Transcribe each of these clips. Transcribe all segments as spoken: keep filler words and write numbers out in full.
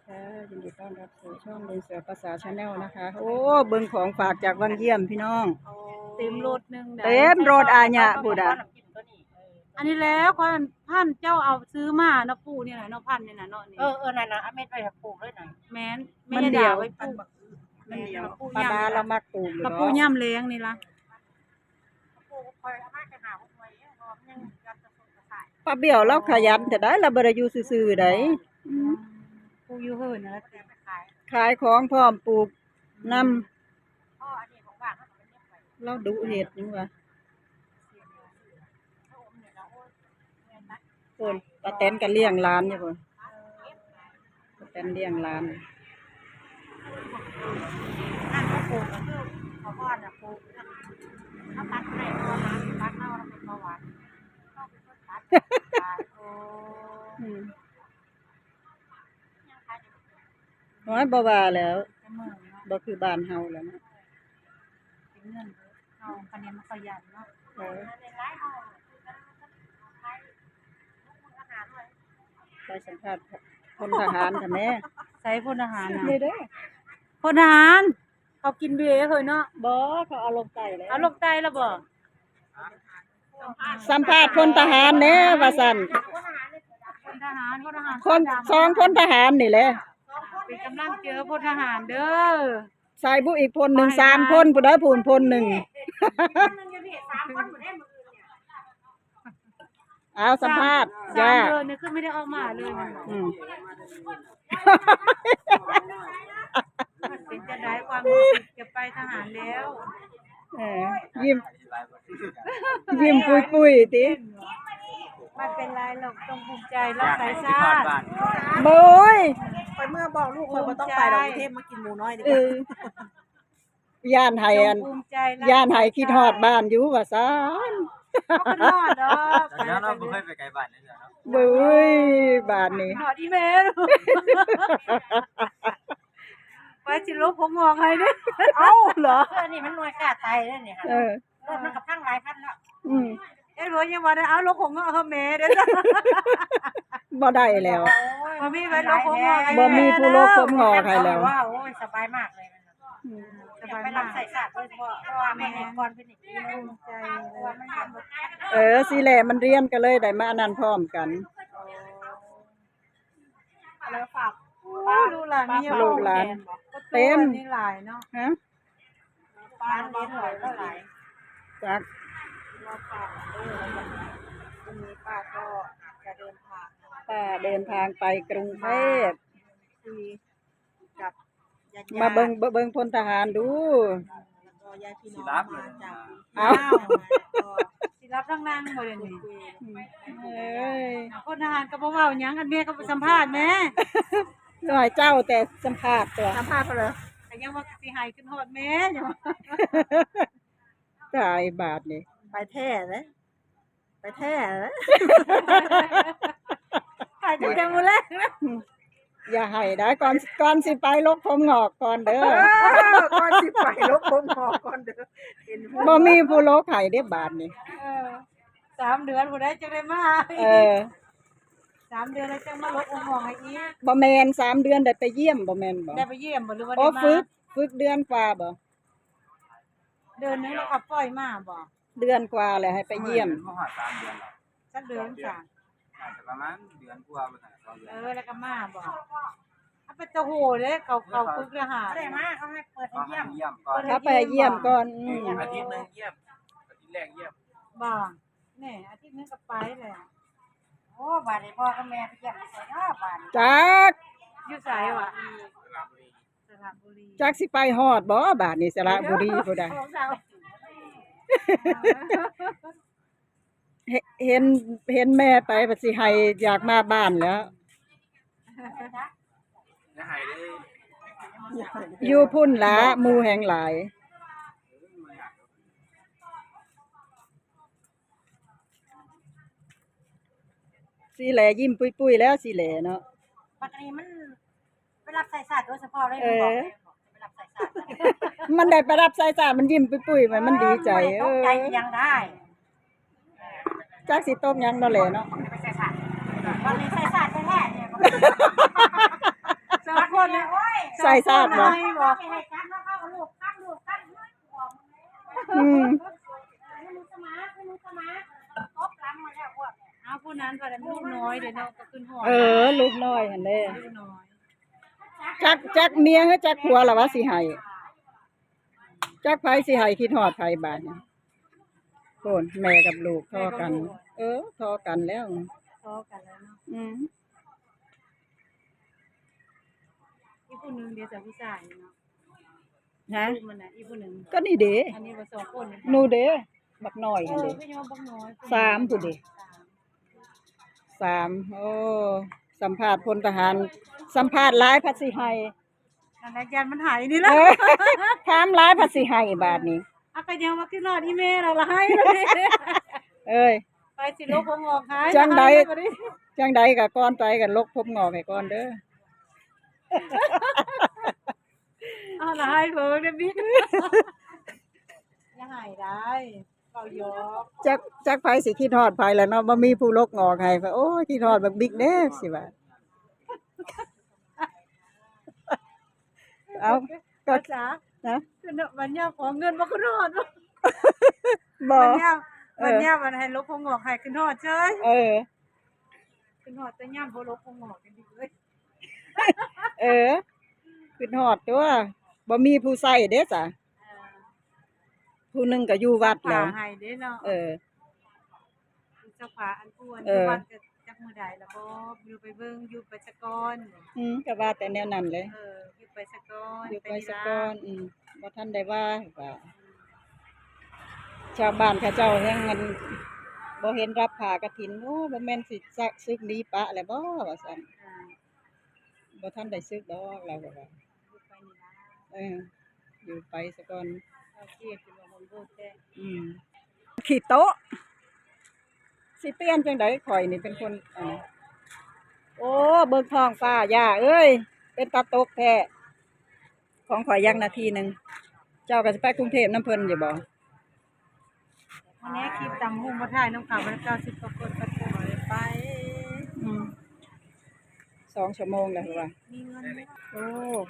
ค่ะ ยินดีต้อนรับสู่ช่องลุงเสือภาษาแชนแนลนะคะ โอ้ เบิ่งของฝากจากวังเยี่ยมพี่น้อง เต็มรถหนึ่ง เต็มรถอาญะพุ้นน่ะ อันนี้แล้วข้อยพันเจ้าเอาซื้อมาเนาะ ปู่นี่แหละเนาะ พันนี่น่ะเนาะ นี่ เออเออนั่นน่ะ เอาเม็ดไว้ให้ปลูกเลยน่ะ แม่น แม่ มันเดี่ยว ย่าดาไว้ปลูก มันเดี่ยว ปลูก ปลาดา ย่ำ เรามักปลูกอยู่ กะ ดอก ปลูกย่ำแล้งนี่ล่ะ ปลูกข้อยเอามาจะหาหกหน่วยเอง เพราะว่ามันยัง ป้าเบี้ยวเราขยันจะได้ เราบ่ได้อยู่ซื่อๆได้ อืม ปลูกอยู่เฮือนนั่นล่ะติ ขายของพร้อมปลูกนำ เราดุเฮ็ดหยังวะ โอ้ย ป้าแตนก็เลี้ยงหลานอยู่พุ้น ป้าแตนเลี้ยงหลาน นั่นก็ปลูกก็คือข้าวโพดน่ะปลูกนะ เขาตัดให้ เพราะว่าหมาสิตัดเอา แล้วเป็นเบาหวาน เขาเป็นคนตัด โอ้ อืม โอ้ย บ่ว่าแล้ว บ่คือบ้านเฮาแล้วเนาะ เป็นเงินเฮาคะแนนมันขยันเนาะ เออ ไปสัมภาษณ์พลทหารค่ะแม่ ใส่พลทหารน่ะ นี่เด้อ พลทหาร เขากินเบียร์เฮ้ยเนาะ บ่ เขาเอาลงไตแล้ว เอาลงไตแล้วบ่ สัมภาษณ์พลทหารแน่ว่าซั่น พลทหาร พลทหาร คน สองพลทหารนี่แหละ เป็นกำลังเจอพลทหารเด้อ ใส่ผู้อีกพลหนึ่ง สามพลพุ้นเด้อ พุ้นพลหนึ่ง เอาสัมภาษณ์ สาม ย่า เดือนเนี่ยคือไม่ได้ออกมาเลย อืม เป็นจะได้ความรู้สึกจะไปทหารแล้ว เออ ยิ้ม ยิ้มปุยๆติ ไม่เป็นไรหรอก จงภูมิใจรับใช้ชาติ โบ้ย ไปเมื่อบอกลูกคอยบ่ต้องไปดอกกรุงเทพฯ มากินหมูน้อยดี เอก ว่า ว่า อ ย่านให้อัน จงภูมิใจ ย่านให้คิดฮอดบ้านอยู่ว่าซั่น เขาเป็นฮอดดอก เดี๋ยวเราบ่เคยไปไกลบ้านเลยเนาะ เบ้ย บ้านนี้ ฮอดอีเมล ไปสิลบผมงอกให้เด้อ เอ้าเหรอ อันนี้มันหน่วยกล้าตายเลยเนี่ยค่ะ เออ รถมันกับทั้งหลายคันแล้ว อืม เอ้ยรถยังมาได้เอาลบผมงอกให้แม่เด้อ บ่ได้แล้ว บ่มีไว้ลบผมงอกให้ บ่มีผู้ลบผมงอกให้แล้ว ว่าโอ้ยสบายมากเลย อืม สบาย ไปรั มา บ ก ใส่สาดโดยเฉพาะเพราะว่าแม่เห็นก่อนเป็นอีก เออ สิแหละมันเรียนก็เลยได้มาอันนั้นพร้อมกัน แล้วฝาก ลูกหลานมี ลูกหลาน เต็ม นี่หลายเนาะ ฮะ ป้าเลี้ยงหลายหลาย จัก มาฝากเออวันนี้ป้าก็จะเดินทาง ป้าเดินทางไปกรุงเทพฯ คุยกับญาติๆ มาเบิ่งเบิ่งพลทหารดู แล้วก็ญาติพี่น้องมาจากกรุงเทพฯ อ้าว ก็ สิรับทั้งนางบ่เดี๋ยวนี้ เอ้ย คนทหารก็บ่เว้าหยัง อันแม่ก็บ่สัมภาษณ์แม่ หน่อยเจ้าแต่สัมภาษณ์ตัว สัมภาษณ์เขาเลย แต่ยังว่าสิให้ขึ้นฮอดแม่อยู่ ตายบาดนี่ ไปแท้เลยไปแท้เลย ให้ตั้งแต่มื้อแรกนะ อย่าให้ได้ก่อนก่อนสิไปลบผมงอกก่อนเด้อ เออก่อนสิไปลบผมงอกก่อนเด้อเห็นหัว บ่มีผู้ลบให้เด้บาดนี่ เออ สามเดือนผู้ใดจะได้มา เออ สามเดือนแล้วจะมาลบองค์มองให้อีก บ่แม่น สามเดือนได้ไปเยี่ยมบ่แม่นบ่ ได้ไปเยี่ยมบ่หรือว่า โอ้ ได้มา ฝึกฝึกเดือนกว่าบ่ เดือนหนึงแล้วก็ปล่อยมาบ่ เดือนกว่าแหละให้ไปเยี่ยม มาหอดสามเดือนแล้ว สักเดือนสาม น่าจะประมาณเดือนกว่าบ่ทันสองเดือน เออแล้วก็มาบ่ถ้าเป็นตะโหเด้เขาเขาฝึกทหาร ได้มาเขาให้เปิดให้ เขา เยี่ยม ให้เยี่ยมก่อน ถ้าไปเยี่ยมก่อนอืม อาทิตย์หนึงเยี่ยมอาทิตย์แรกเยี่ยม บ่แน่อาทิตย์หนึงก็ไปแหละ โอ้บาดนี้พ่อกับแม่ไปเยี่ยมใส่เนาะบาดนี้ จัก อยู่ไสวะสระบุรี จักสิไปฮอดบ่บาดนี้สระบุรีพุ้นน่ะ ของเขา เห็นเห็นเห็นแม่ไปบัดสิให้อยากมาบ้านแล้ว จะหายได้ อยู่พุ้นละหมู่แห่งหลาย สิแลยิ้มปุยๆแล้วสิแลเนาะ ปกติมันไปรับใส่สาดโดยเฉพาะเลย เออ บอกเลยบอกจะไปรับใส่สาด มันได้ไปรับใส่สาดมันยิ้มปุยๆมันมันดีใจ ตกใจ เออ ยังได้ จักสิตกหยังเนาะแหละเนาะ ไปใส่สาดวันนี้ใส่สาดแท้ๆเนี่ย ใส่ซาดบ่ อืม เอาผู้นั้นว่าลูกน้อยเด้เนาะ ก็ขึ้นฮอด เออ ลูกน้อยหั่นเด้ ลูกน้อย จัก จักเมียหรือจักผัวล่ะว่าสิให้ จักไผสิให้ คิดฮอดไผบาดนี้ โอ้น แม่กับลูกทอกัน แม่กับลูก เออ ทอกันแล้ว ทอกันแล้วเนาะ อืม อีกผู้หนึ่งเดี๋ยวจะผู้ชายเนาะ ฮะ ลูกมันน่ะ อีกผู้หนึ่ง ก็นี่เด้ อันนี้ว่าสองคนเนี่ย หนูเด้ บักน้อยหั่นเด้ เออ พี่น้องบักน้อย สามผู้เด้ สาม สาม โอ้ สัมภาษณ์พลทหาร สัมภาษณ์หลายผัดสิให้ นั่นแหละ ย่านมันหายนี่แหละ เออ ถามหลายผัดสิให้บาดนี้ อ่ะ ก็ยังว่าขึ้นฮอดอีเมลเราละให้เลย เอ้ย ไปสิลกผมออกให้ จังใด ละให้เลยบัดนี้ จังใดก็ก่อนไปกันลกผมงอกให้ก่อนเด้อ เอาละให้เบิ่งเด้อบิ๊ก อย่าให้ได้ เว้าหยอก จัก จักไผสิคิดฮอดไผแหละเนาะ บ่มีผู้ลกงอกให้ โอ้ย คิดฮอดบักบิ๊กเด้สิว่า เอา ก็ ภาษา นะ คือเนาะ บัดยามขอเงินบ่คือฮอดบ่ บ่ บัดยาม เออ บัดยามมันให้ลกผมงอกให้คือฮอดเฉย เออ คือฮอดแต่ยามบ่ลกผมงอกกันดีเว้ย เออ คือฮอดตัว บ่มีผู้ใช้เด้จ้ะ เออ ผู้หนึ่งก็อยู่วัดแล้ว ผ้าให้เด้เนาะ เออ เจ้าผ้าอันผู้อัน เออ อยู่วัดก็จักมื้อใดล่ะบ่ อยู่ไปเบิ่ง อยู่ไปซะก่อน อืม ก็ว่าแต่แนวนั้นเลย เออ อยู่ไปซะก่อน อยู่ไปซะก่อน ไปนี่ล่ะ อืม บ่ทันได้ว่าว่า ชาวบ้านเขาเจ้ายังมันบ่เห็นรับผ้ากฐิน โอ้ บ่แม่นสิจะสึกหนีปะแล้วบ่ ว่าซั่น อ่า บ่ทันได้สึกดอก ลาวก็ว่า อยู่ไปนี่ล่ะ เออ อยู่ไปซะก่อน เอาเกียรติมาบนโบสถ์แท้ อืม ขี้โต๊ะ สิเปลี่ยนจังใด ข่อยนี่เป็นคนอันนั้น โอ้ เบิ่งท้องฟ้า ย่าเอ้ย เป็นตาตกแท้ ของข่อยยังนาทีหนึ่ง เจ้าก็สิไปกรุงเทพฯนำเพิ่นอยู่บ่ วันนี้คลิปตำบักหุ่งมาถ่ายน้ำขาววันละเก้าสิบกว่าคนก็ปล่อยไป อืม สองชั่วโมงแล้วว่า มีเงินไหม โอ้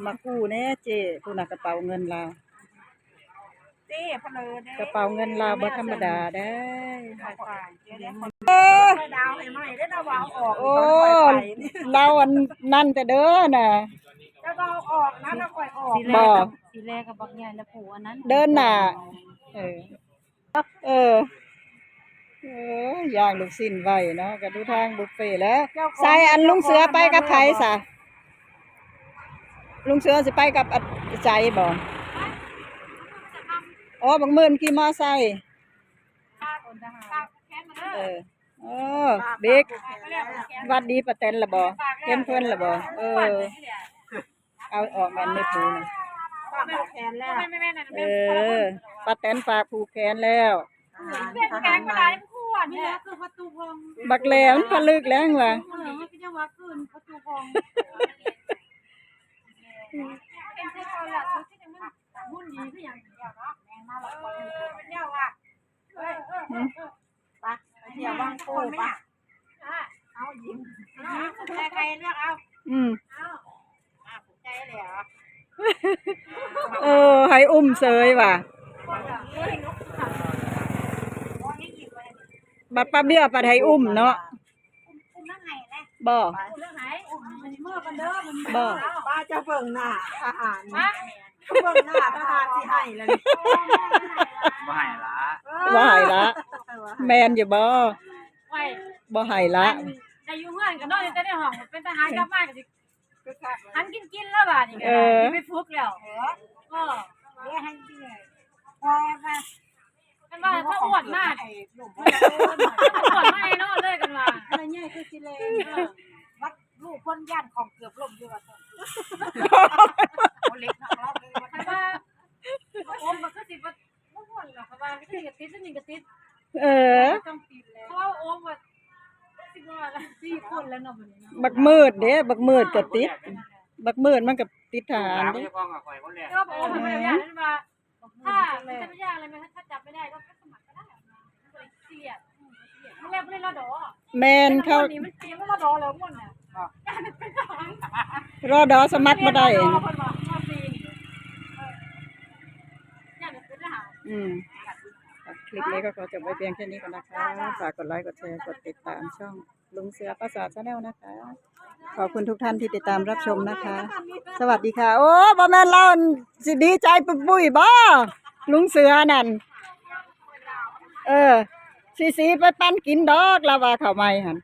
มากู้แน่เจ้ พู้นน่ะกระเป๋าเงินลาว เจ้พะเลอเด้ กระเป๋าเงินลาวบ่ธรรมดาเด้อ ขายฝากเดี๋ยวนี้ เออ ดาวให้ใหม่ได้อ ดาวเอาออก โอ้ ตอนค่อยไปนี่ ลาวอันนั่นแต่เด้อน่ะ เจ้าก็เอาออกนะ แล้วค่อยออก ทีแรก บ่ กับ ทีแรกกับบักใหญ่แล้วผูอันนั้น เดินหน้า เออ เออ เออ ย่างลูกชิ้นไว้เนาะ ก็ดูทางบุฟเฟ่ต์แล้ว เจ้าของ ใส่อันลุงเสือไปกับไผซะ ลุงเสือสิไปกับอัดใจบ่ อ๋อ บักหมื่นขี่มอไซค์ เออ โอ้ บิ๊ก หวัดดีป้าแตนละบ่ เห็นเพิ่นละบ่ เออ เอาออกมาในผูกนะ ผูกแขนแล้ว เออ ป้าแตนฝากผูกแขนแล้ว เปลี่ยนแปลงมาหลายคู่อ่ะ นี่แหละคือประตูพอง บักแหลมผลึกแล้วว่ะ เออ มันก็ยังว่าคืนประตูพอง เป็นเทคนิคละ ชุดที่มัน บุญดีคืออย่างเดียวเนาะ แม่งมาหลายคน เออ มันยากว่ะ เฮ้ย เออ เออ เออ ไป ไปเที่ยววังโป่งปะ เอาหญิง เอา ใครเลือกเอา อืม เอา อ่ะ ถูกใจเลยเหรอ เออ ให้อุ้มเสยว่ะ บัดป้าเบี้ยปัดให้อุ้มเนาะ บ่ บ่ ป้าเจ้าเบิ่งหน้าทหาร เบิ่งหน้าทหารสิให้แล้วนี่ บ่ให้ละ เออ บ่ให้ละ แม่นอยู่บ่ ไหว บ่ให้ละ อัน ได้อยู่เฮือนก็นอนอยู่แต่ในห้อง เป็นทหารกลับมาก็สิ หันกินๆ แล้วบาดนี้ก็ เออ ได้ไปฝึกแล้ว เออ เดี๋ยวหันกินเลย พอค่ะ กันว่าถ้าอ้วนมาก อ้วนมากแน่นอนเลยกันว่า อะไรเงี้ยคือสิเลน เออ วัดลูกคนย่านของเกือบล้มอยู่ว่าซั่น โอ้เล็กนักเล่าเลยว่า คันว่า โอ้มันคือสิบ่ บ่อ้วนหรอก คันว่ามันคือสิติด สนิทก็ติด เออ ต้องติดแล้ว เพราะว่าโอ้มัน สิบ่ว่าละ สี่คนแล้วเนาะบัดนี้เนาะ บักมืดเด้ บักมืดก็ติด บักมืดมันก็ติดทหารเด้ ก็บอกว่ามันอย่างนั้นว่า ถ้ามันจะไม่ยากอะไรไหม ถ้าจับไม่ได้ก็สมัครก็ได้ มันเสียด มันเรียกไม่ได้รอดอ แม่นเขา นี่มันเสียไม่รอดอแล้วม่วนน่ะ รอดอสมัครบ่ได้ รอดอเพิ่นว่า วันนี้ก็ขอจบไว้เพียงแค่นี้ก่อนนะคะ ฝากกดไลค์ กดแชร์ กดติดตามช่องลุงเสือภาษาแชนแนลนะคะ ขอบคุณทุกท่านที่ติดตามรับชมนะคะ สวัสดีค่ะ โอ้ บ่แม่นลาวสิดีใจปุ้ยๆบ่ ลุงเสือนั่น เออ สิสีไปปั่นกินดอก ลาวว่าข้าวใหม่หั่น